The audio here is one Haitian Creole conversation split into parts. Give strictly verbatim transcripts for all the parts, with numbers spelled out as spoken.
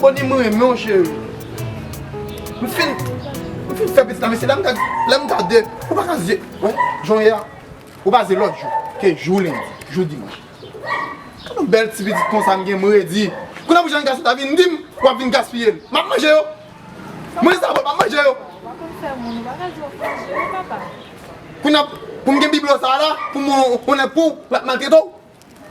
Boni, m renmen w, cheri. M fin, m fin fè pitit la, men se lè m gad, lè m gade, ou pa ka zye, wè, jan w ye a, ou pa zye lòt jou, ke jou lendi, jou dimanch. Gad yon bèl ti pitit konsa m gen, m redi. Kounye a pou jèn gason ta vin di m, w ap vin gaspiye l. M ap manje yo. Mwen sa, m ap manje yo. Ou pa konn fè moun, ou pa ka di w ap manje yo, papa. Kounye a, pou m gen biblo sa a la, pou m, ou nèg pou w, l ap maltrete w.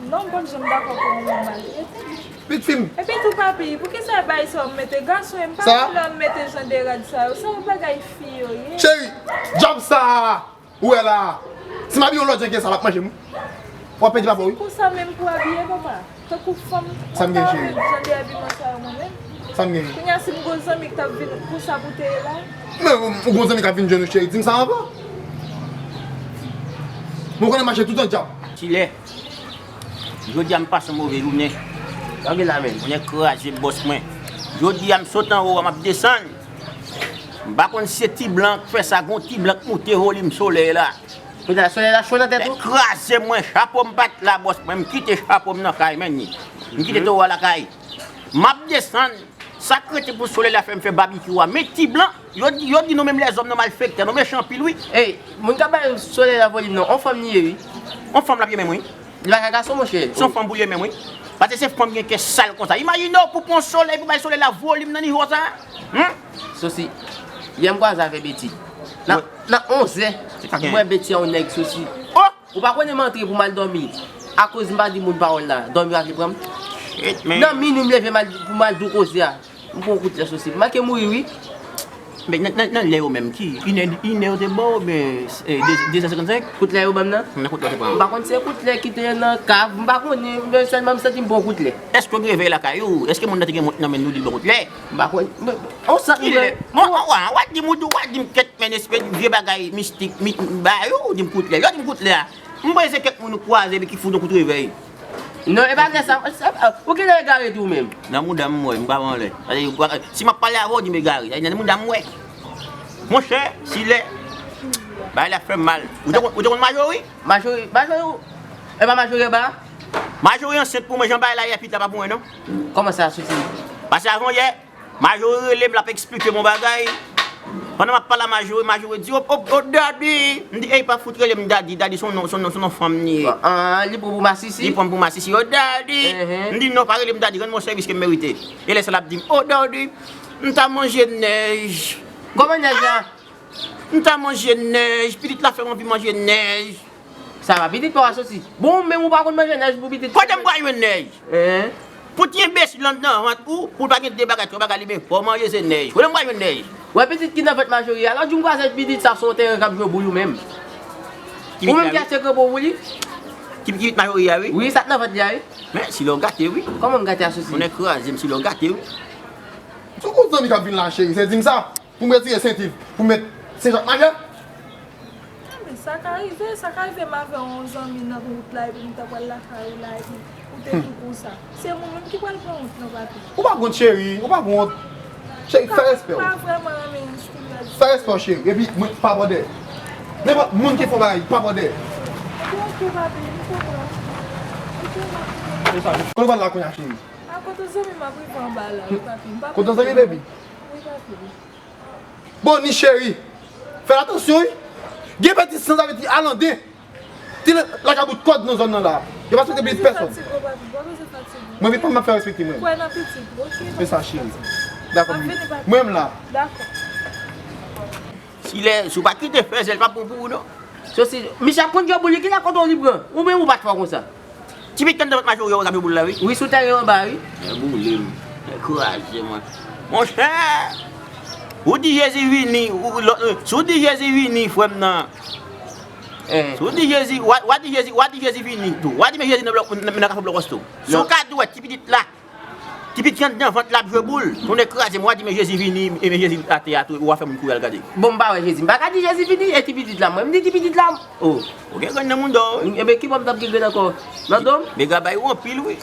Non, m p ap janm dakò pou yon moun maltrete m. Pitit fi m. Epi tou, papi, poukisa e bagay sa yo m mete gason e m pa vle lè m mete jan de rad sa yo? Sa yo bagay fi yo ye. Cheri, djab sa a ou wè la a, si m abiye yon lòt jan ke sa, l ap manje m wi. W ap pèdi papa w wi. Konsa menm pou abiye, papa? Tankou fanm, sa m gen, cheri? Jan de abiman sa yo mwen menm. Sa m gen? Kounye a, si m gon zanmi k t ap vin, konsa pou te ye la? Men, ou gon zanmi k ap vin jwenn ou, cheri, di m sa anvan. Mwen konnen mache tout an djab. Kilè? Jodi a m pase yon move jounen. Sa w gen la menm? Mwen kraze bòs mwen. Jodi a m sot anwo a, m ap desann. M pa konn si se ti blan k fè sa, gon ti blan k moute volim solèy la. Kounye a solèy la cho nan tèt ou? Kraze mwen, chapo m pa t la, bòs mwen, m kite chapo m nan kay, men ni. M kite towo a lakay. M ap desann. Sa k rete pou solèy la fè m fè babikyou a. Men ti blan, yo di, yo di nou menm lèzòm nou malfektè, nou mechan anpil wi. Ey, moun k ap bay solèy la volim nan, on fanm li ye wi. On fanm l ap ye menm wi. Li pa ka gason, monchè. Se yon fanm pou l ye menm wi. Paske se fanm gen kè sal konsa. Imajine w pou pran solèy, pou bay solèy la volim nan nivo sa. Hum? Sosi, yè m kwaze avè Beti. Nan, nan onzè, m wè Beti a yon nèg Sosi. Oh! Ou pa konnen m antre pou m al dòmi. Akoz m pa di moun pawòl la, dòmi pa vle pran m. Shit, man. Nan minwi m leve m al, pou m al di w koze a. M pran yon kout lè Sosi. M manke mouri wi. Men nan, nan, nan lè yo menm ki inè, inè yo te ba w oubyen, eh, de, de sè senkannsenk? Kout lè yo ban m nan? Nan kout lè yo te pran. M pa konn se kout lè ki te nan kav, m pa konnen, men sèlman m santi m pran yon kout lè. Èske w gen revèy lakay ou? Èske moun nan te gen mont nan men nou di l ban kout lè? M pa konn, men, on sant mwen. Kilè? Mwen, w a, w a di m, w a di m kèt men espè vye bagay mistik, mi, ba yo, ou di m kout lè. Yo di m kout lè a. M panse se kèk moun ou kwaze epi ki fout yon kout revèy. Non, e pa lè sa, ou genlè egare tou menm. Nan mouda m wè, m pa anlè. Si m ap pale avè w, di m egare. Nan mouda m wè. Monchè, si lè bagay la fè m mal. Ou te konn, ou te konn Majori? Majori, Majori, e pa Majori anba? Majori ansent pou mwen, jan bagay la ye a, pitit la pa pou mwen non. Kòman sa, Sosi? Pase avan yè, Majori rele m, l ap eksplike m yon bagay. Pandan m ap pale a Majori, Majori di, "O, o, o, Daddy!" M di, "Ey, pa fout rele m Daddy, Daddy se yon non, se yon non, se yon non fanm li ye." Ah, li pran pou masisi? Li pran m pou masisi. "O, Daddy!" M di, "Non, pa rele m Daddy, rann mwen sèvis ke m merite." E lè sa l ap di m, "O, Daddy, m ta manje nèj." Kòman nèj la? "M ta manje nèj, pitit la fè m anvi manje nèj." Sa va, pitit pa w a soti. Bon, men ou pa konn manje nèj pou pitit. Kote m pral jwenn nèj? Hein? Pou ti enbesil anndan vant ou, pou l pa gen de bagay, twa bagay li men, fò w manje se nèj. Kote m pral jwenn nèj? Wè pitit ki nan vant Majori a, lòt jou m kwaze pitit sa sou yon teren k ap jwe boul ou menm. Ou menm ki achte kanpo pou li? Ki pitit Majori a, wi? Wi, sa k nan vant li a, wi. Men, si lè w gate, wi. Kòman m gate a soti? Konnen kraze m, si lè w gate, wi. Sou kou zanmi k ap vin la, cheri, se di m sa. Pou m retire senti, pou m met Sent Jak mache? Enben, sa ka rive, sa ka rive m avè yon zanmi nan wout la, epi m ta pral lakay ou la, epi ou te tou konsa. Se moun menm ki pral pran wout lan, papi. Ou pa wont, cheri, ou pa wont. Cheri, fè respè w. M pa vrèman renmen stil la. Fè respè w, cheri, epi mwen, pa bòdè. Nenpòt moun ki fè w bagay, pa bòdè. Enben, oke, papi, m konprann. Oke, papi. Kote w pral la kounye a, cheri? A kote zanmi m ap rive anba la, wi, papi. M pa konn kote zanmi, baby? Wi, papi. Boni cheri, fè atansyon wi. Gen pèti sanzavèti alande. Ti lakabout kòd nan zòn nan la. Yo pa respekte pitit pèsòn. Mwen vin pa m ap fè respekte mwen. Kwè nan pitit, oke? Se sa cheri. Dakò, m vini. Mwen menm la. Dakò. Si lè, si w pa kite fè zèl pa bon pou ou non. Sosi, misye ap konn jwe boul li, kilè kote w li pran? Ou menm ou pa t fò konsa. Ti pitit anndan vant Majori a, w ap jwe boul la, wi. Wi, sou teren anba, wi. Nèg boule m. Nèg kraze mwen. Monchè, ou di Jezi vini, ou, lò, si w di Jezi vini, frè m nan. Si w di Jezi, w a, w a di Jezi, w a di Jezi vini tou. W a di men Jezi nan blòk, nan, nan kafou Blòkòs tou. Si w ka di w wè ti pitit la, ti pitit anndan vant la ap jwe boul, tonnè kraze m, w a di men Jezi vini, e men Jezi atè a tou, w a fè moun kouri al gade. Bon, m pa wè Jezi. M pa ka di Jezi vini, e ti pitit la, mwen. M di ti pitit la, Oh. Ou gen grenn nan mouda w, wi. Enben, ki bò m t ap gen grenn ankò? Nan do m? Mega bay ou anpil, wi.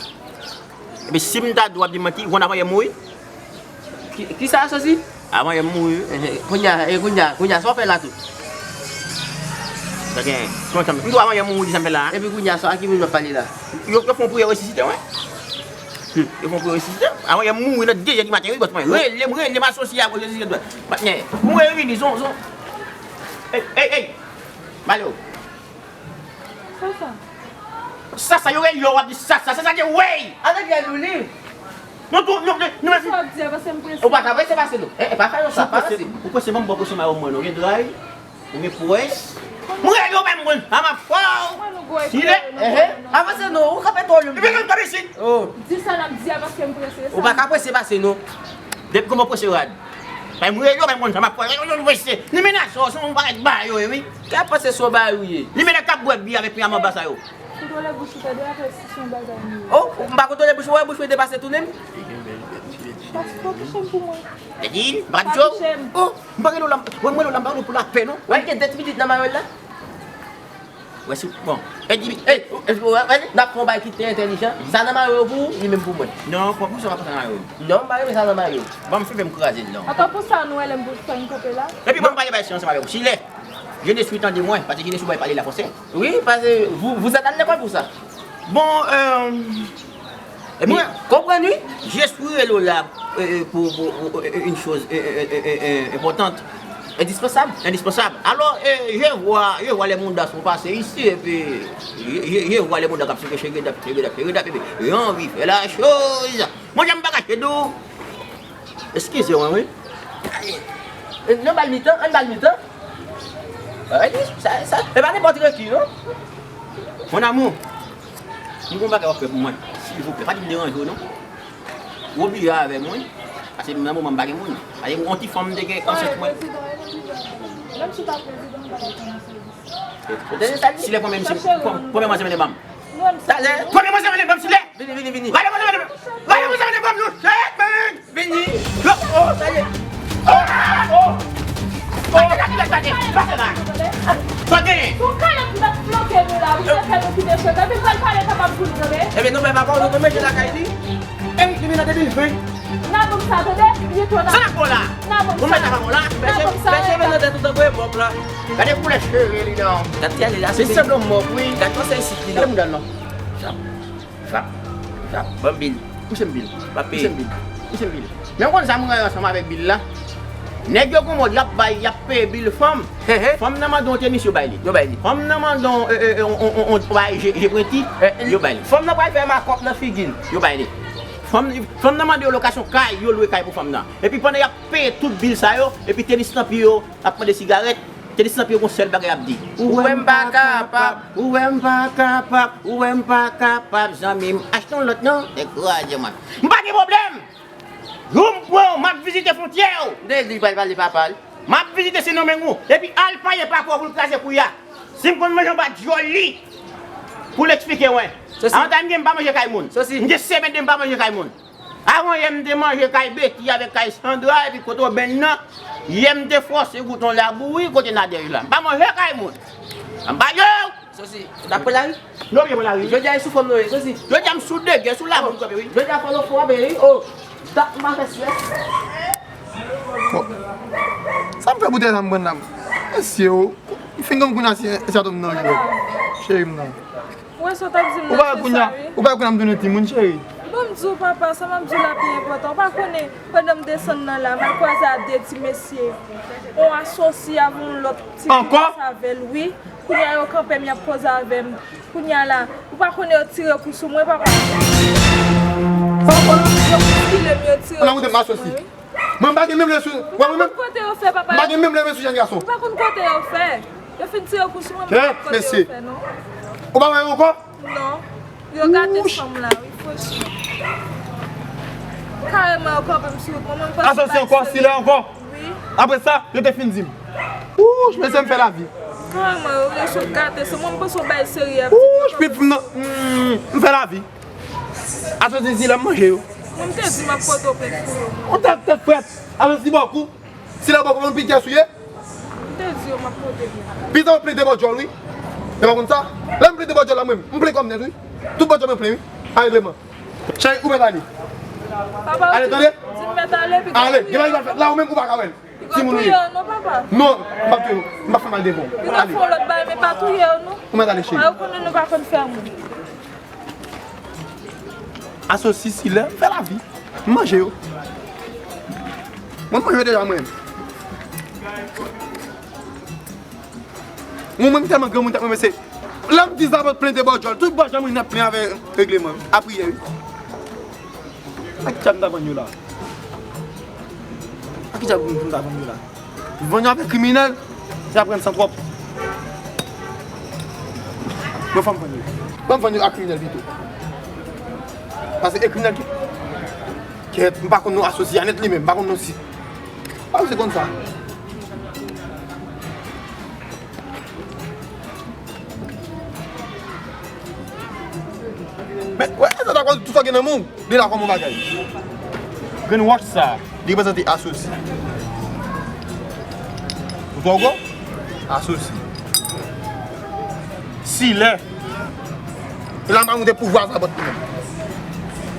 Enben, si m ta di w ap di manti, ou konn avan yè m mouri? Ki, kisa, Sosi? Avan yè m mouri, wi. Ehe, kounye a, e kounye a, kounye a, sa w fè la tou? Sa gen, kòman sa m, m di w avan yè m mouri, sa m fè la a? Epi kounye a, sa, a ki moun w ap pale la? Yo, yo fè yon priyè resisite mwen. Yo fè yon pwosesi. Avan yè m mouri nan de zè di maten, wi, bòs mwen. Rele m, rele m, asosye a pwosesi. Patnè, m revini, zon, zon. Ey, ey, ey. Malo. Sa sa? Sa sa, yo rele yo, w ap di sa sa. Sa sa, di wey! Ann rele ou li. Non, non, non, non, non. Sa w ap di a, paske m prese. Ou pa ka prese pase nou. Eh, eh, pa fè nou sa, pa prese. Ou prese, ban m bò presyon mayo mwen, non. Gen dray. Ou gen pwès? Mwen yo menm mwen, a m ap fè w. Mwen nou gwo Sile. Ehe. Avanse non, ou kanpe twò lwen. Epi nou kanpe isit. Oh. Di sa n ap di a paske m prese. Ou pa ka prese pase non. Depi kòman prese rad? Bay mwen yo menm mwen, a m ap fè w. Yo, yo, yo, prese. Ni menas yo, se yon bagay ba yo, wi. Kè panse se yon bagay ou ye. Ni menas k ap bwè bi avèk pyaman ba sa yo. Kontwole bouch ou tande, apre si se yon bagay nou. Oh, m pa kontwole bouch ou, wè bouch ou depase tounen m. Pas pa touche m pou mwen. Teddy, m pa ka touche w. Pa touche m. Oh, m pa rele w la, m rele w la, m pa rele w pou lapè non. Wè l gen de ti pitit nan mayòl la. Wè si, bon. Teddy, ey, wè, wè, n ap fè yon bagay ki trè entèlijan. Sa nan mayòl yo pou ou, li menm pou mwen. Non, pran pou sa, pa sa nan mayòl. Non, m pa renmen sa nan mayòl. Ban m fè m kraze l non. Atò pou sa nou rele m pou fè m kanpe la. Epi ban m pale bay si ansanm avè w. Sile, je ne suis tande mwen, paske je ne suis bay pale la français. Wi, paske vous, vous êtes à l'école pour ça. Bon, euh, eh bien, konprann wi. Je suis relo la, euh, pour, pour, pour, euh, une chose, euh, euh, euh, euh, importante. Indispensable. Indispensable. Alors, euh, je vois, je vois les moudas sont passés ici, et puis, je, je, je vois les moudas qui ont fait chéri dap, chéri dap, chéri dap, et puis, j'ai envie de faire la chose. Mwen, jan m pa kache dou. Eskize mwen, wi. Ann ba l mitan, ann ba l mitan. Sa, sa, e pa nenpòt reki, non. Mon amour, m gon bagay w ap fè pou mwen. Silvouplè, pa di m deranje w, non. Ou oblije avè mwen, paske nan moman m pa gen moun. Paske yon ti fanm m te gen ansent mwen. Menm si w pa prezidan, m pa t ap fè yon sèvis. Silè, pran men misye, pran men manzè, mennen ban m. Talè. Pran men manzè, mennen ban m, silè. Vini, vini, vini. Gade manzè, mennen ban m. Gade manzè, mennen ban m, nou. Shit, man. Vini. Yo, oh, sa ye. Oh, oh. Oh, sa ki fèt, sa ki fèt. Pase la. Sa genyen? Gon kalòt ki mèt flanke nou la, wi, se fè nou kite chèz la. Epi m pral pale kapab pou nou, tande. Ebyen, nou bay papa, nou konn manje lakay li. Ey, li vin an de mil ven. N a ban m sa, tande. Li twò ta. Sa n ap fè w la? N a ban m sa. Ou mèt ap ban w la? N a ban m sa. Fè cheve nan tèt ou tankou e mòp la. Gade koulè cheve li non. Gad ti ale la. Li sanble yon mòp, wi. Gad kòman sa isit li non. Gade mouda l non. Sa. Sa, sa, ban m bil. Pouse m bil. M ap peye. Pouse m bil. Pouse m bil. Men w konn sa m rayi ansanm avèk bil la? Nèg yo gon mòd y ap bay, y ap peye bil fanm. He, he. Fanm nan mande yon tenis, yo bay li. Yo bay li. Fanm nan mande yon, e, e, e, yon, yon, yon, yon bagay je, je prenti, eh, yo bay li. Fanm nan pral fè makòp nan figi l. Yo bay li. Fanm, fanm nan mande yon lokasyon kay, yo lwe kay pou fanm nan. Epi pandan y ap peye tout bil sa yo, epi tenis nan pye yo, ap mande sigarèt, tenis nan pye yo gon sèl bagay ap di. Ou wè m pa kapab, ou wè m pa kapab, ou wè m pa kapab, zanmi m. Achte yon lòt non, e kraze mwen. M pa gen pwoblèm. Jou m pran w, m ap vizite fwontyè w. De li pral pale papa l. M ap vizite Sendomeng ou. Epi al paye pa kò pou l kraze kou ya. Si m konn manje anba dyòl li, pou l eksplike mwen. Sosi. Avantaj m gen, m pa manje kay moun. Sosi. M gen semèn de m pa manje kay moun. Avan yè m te manje kay Beti avèk kay Sandra epi kote obenn nan. Yè m te fòse goute yon labouri kote Nadège la. M pa manje kay moun. Anba yo! Sosi, n ap pran lari? Nou oblije pran lari. Jodi a e sou fòm nou ye, Sosi. Jodi a m sou degè, sou labouri m kanpe, wi. Jodi a fò nou fò, ben, wi. Oh, dat m pa fè syès. Bon. Sa m fè boutèy sa m pran la? Mesye o. M fin konn kounye a si, si atò m nan yo. Cheri m nan. Ou wè sa w t ap di m nan, se sa, wi. Ou pa wè kounye a m tounen timoun, cheri? Bon, m di w, papa, sa m ap di w la pi enpòtan. Ou pa konnen, pandan m desann nan la, m al kwaze ak de ti mesye. Yon asosye avè yon lòt ti gras avè l, wi. Kounye a, yo kanpe m, y ap koze avè m. Kounye a la, ou pa konnen yo tire kou sou mwen, papa. Yo bouskile m, yo tire kou sou mwen, wi. Mwen m pa gen menm lè sou, wè mwen menm? M pa konn kote yo fè, papa. M pa gen menm lè sou jèn gason. M pa konn kote yo fè. Yo fin tire kou sou mwen, m pa konn kote yo fè, non. Ou pa wè yo ankò? Non. Yo gate san m la, wi, franchman. Kareman, yo kanpe m sou wout mwen, mwen panse m pa sere. Asosye ankò, Sile ankò? Wi. Apre sa, yo te fin di m. Wouch, mesye, m fè lavi. Kareman, yo, yo sot gate san m, mwen, m panse yo bay sere a. Wouch, pitit fanm nan. Hmm, m fè lavi. Asosye Sile, m manje yo. Mwen, m te di m ap pote w plent pou yo. Ou tèt, tèt frèt. Asosye bòkou. Si lè w bò kou, m pi kè sou ye. M te di yo m ap pote plent. Pita w plente bò djòl, wi. Ou pa konn sa? Lè m plente bò djòl la, mwen, m plen kò m nèt, wi. Tout bò djòl mwen plen, wi. A regleman. Cheri, ou mèt ale. Papa, ale, tande. Di m mèt ale, pi ale, gen bagay ki pral fèt la, ou menm, ou pa ka wè l. Timoun wi. Non, papa. Non, m p ap touye w. M p ap fè mal devan w. Li t ap fè yon lòt bagay, men pa touye yo, non. Ou mèt ale, cheri. Yo konnen nou pa konn fè moun. Asosi, Silè, fè lavi. M manje yo. Mwen, m manje yo deja, mwen. Mwen, mwen, m tèlman granmoun, tèlman mesye. Lè m di Zabòt plen de bòdjòl, tout bòdjòl mwen ap plen avè regleman, a priyè, wi. A ki djab m ta vann yo la? A ki djab m ta vann yo la? Vann yo avèk kriminèl, se ap rann san twòp. Mwen, fò m vann yo. Fò m vann yo ak kriminèl pito. Paske e kriminèl ki, kèt, m pa konn non Asosi a nèt li menm, m pa konn non si. A, se konn sa. Men, wè, sa ta koz tout sa gen nan men w, de la kòman bagay. Grenn wòch sa, li reprezante Asosi. Ou twò gwo? Asosi. Silè. E la m ap montre pouvwa Zabòt li menm.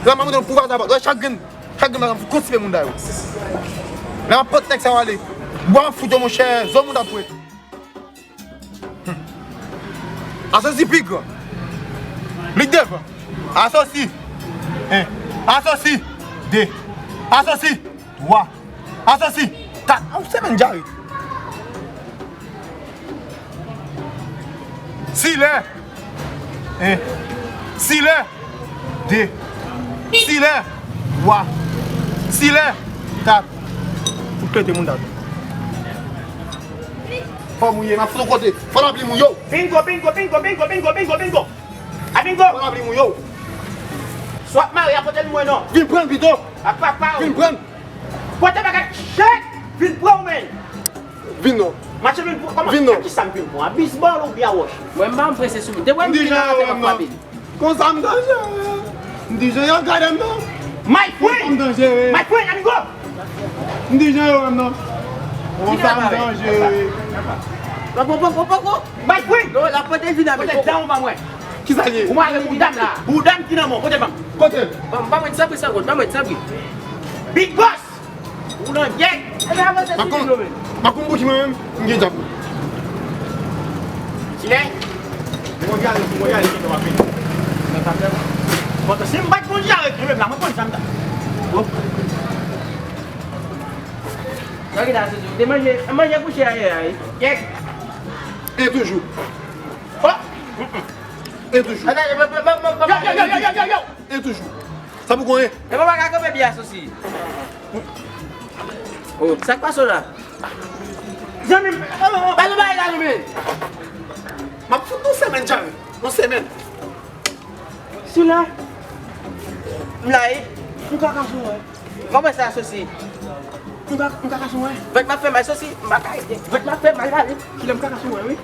E la m ap montre pouvwa Zabòt. Wè, chak grenn, chak grenn bagay m fout konstipe moun da yo. La m ap pot nèg sa yo ale. Bwa m ap fout yo, monchè, zòn moun ap pwet. Asosi pi gran. Lig devan. Asosi. En. Asosi. De. Asosi. Twa. Asosi. Kat. A, yon semèn djare. Silè. En. Silè. De. Silè. Twa. Silè. Kat. Fout klete moun dat. Fò mouye, m ap fout yon kote. Fò lapli mouye w. Bingo, bingo, bingo, bingo, bingo, bingo, bingo, bingo. A bingo. Fò lapli mouye w. Swa ap mare a pote l mwen non. Vin pran l pito. A papa w. Vin pran l. Pote bagay. Chèk. Vin pran w men. Vin non. Match vin pran. Kòman? Vin non. Ki sa m vin pran? A bisbòl oubyen a wòch? Mwen m pa prese sou moun. Depi w wè m vin nan afè m ap frape li. Konsa m danjere. M di jan yo gade m non. My friend! Konsa m danjere. My friend, amigo! M di jan yo wè m non. Konsa m danjere. Poko, poko, poko. My friend! Non, l ap pote vin avè l. Pote dan ou ban mwen. Kisa l ye? Ou mare pou dam la. Pou dam ki nan men w. Pote l ban m. Kote l? Ban m, ban mwen sanpri, sanpri, ban mwen sanpri. Big boss! Ou nan gè! Ebyen avanse sou li nou menm. Makoum bouch mwen menm, m gen djab. Silè! Mwen gade, mwen gade ki nou ap vini. Nan sa tèlman. Bon, si m bat moun djare li menm la, mwen konn sa m ta. Bon. Gade sa, Soso. Ou te manje, manje kouche ayè a, wi. Kèk. E toujou. Oh! E toujou. Yo, yo, yo, yo, yo, yo, yo! E toujou. Sa pou konyen? E papa ka kanpe byen Asosi. Oh, sa k pase w la? Zanmi m, ba nou bay la nou men. M ap fout nou semèn djare. Yon semèn. Silè. M la wi. M ka kase w wè. Kòman sa Asosi? M ka, m ka kase w wè. Vèt m ap fè mal Asosi. M pa ka rete. Vèt m ap fè mal pale. Silè m ka kase w wè wi.